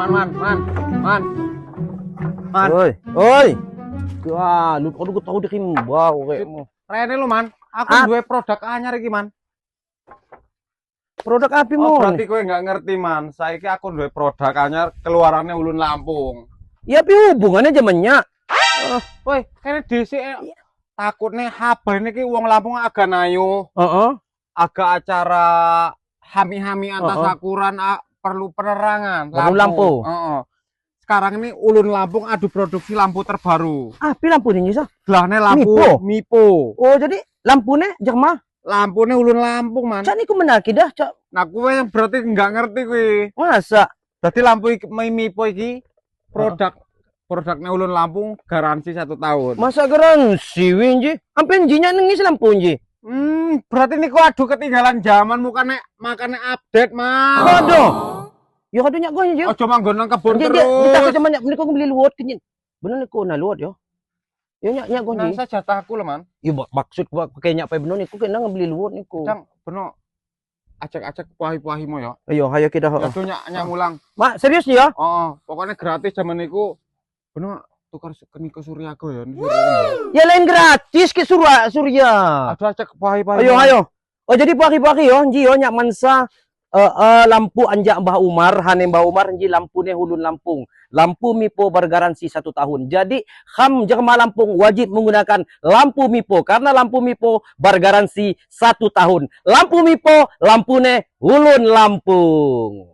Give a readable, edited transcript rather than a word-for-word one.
Man, man, man, man. Man. Oi, oi. Wah, lu kau tahu di kimbau kayak. Rene lu, Man. Aku Ah. duwe produk anyar iki, Man. Produk apa Oh, mon? Berarti kowe nggak ngerti, Man. Saiki aku duwe produk anyar keluarannya Ulun Lampung. Ya, tapi hubungannya zamannya. Woi, kene dhisik takutnya habar niki wong Lampung agak nayu, agak acara hami-hami antas sakuran perlu penerangan. Perlu lampu. Heeh. Sekarang ini Ulun Lampung adu produksi lampu terbaru. Ah, pi lampu ini sah. Gelahnya lampu Mipo. Mipo. Oh, jadi lampunya jerma. Lampunya Ulun Lampung, Man. Cak niku menarik dah, cak. Nah, kowe yang berarti nggak ngerti kowe. Masa? Berarti lampu iki, Mipo iki produk produknya Ulun Lampung, garansi 1 tahun. Masa garansi winji? Ampe njinya nengis lampu nji. Berarti niku aduh ketinggalan zaman, mukane makane update, Man. Aduh. Ya kado nyak gua nji. Ojo manggon nang kebun Dia dia terus. kita cuma nyak niku beli luot kinyin. Bener niku nah luot yo. Ya nyak nyak gua Nah, nji. saya jatahku lho, Man. Ya maksud gua kayak nyak pae bener niku kena ngebeli luot niku. Cang, beno acak-acak puahi-puahimu ya. Ayo, hayo kita. Ya tuh nyak nyak mulang. Mak, serius nih ya? Oh, pokoknya gratis zaman niku. Beno tukar ke Niko Suryago ya. Ini Surya. Ya lain gratis ke Surya Surya. Aduh, acak puahi-puahi. Ayo ayo. Oh, jadi puahi-puahi yo nji yo nyak mansa lampu anjak Mbah Umar, hane Mbah Umar nji lampune Hulun Lampung. Lampu Mipo bergaransi 1 tahun. Jadi ham jelma Lampung wajib menggunakan lampu Mipo karena lampu Mipo bergaransi 1 tahun. Lampu Mipo, lampune Hulun Lampung.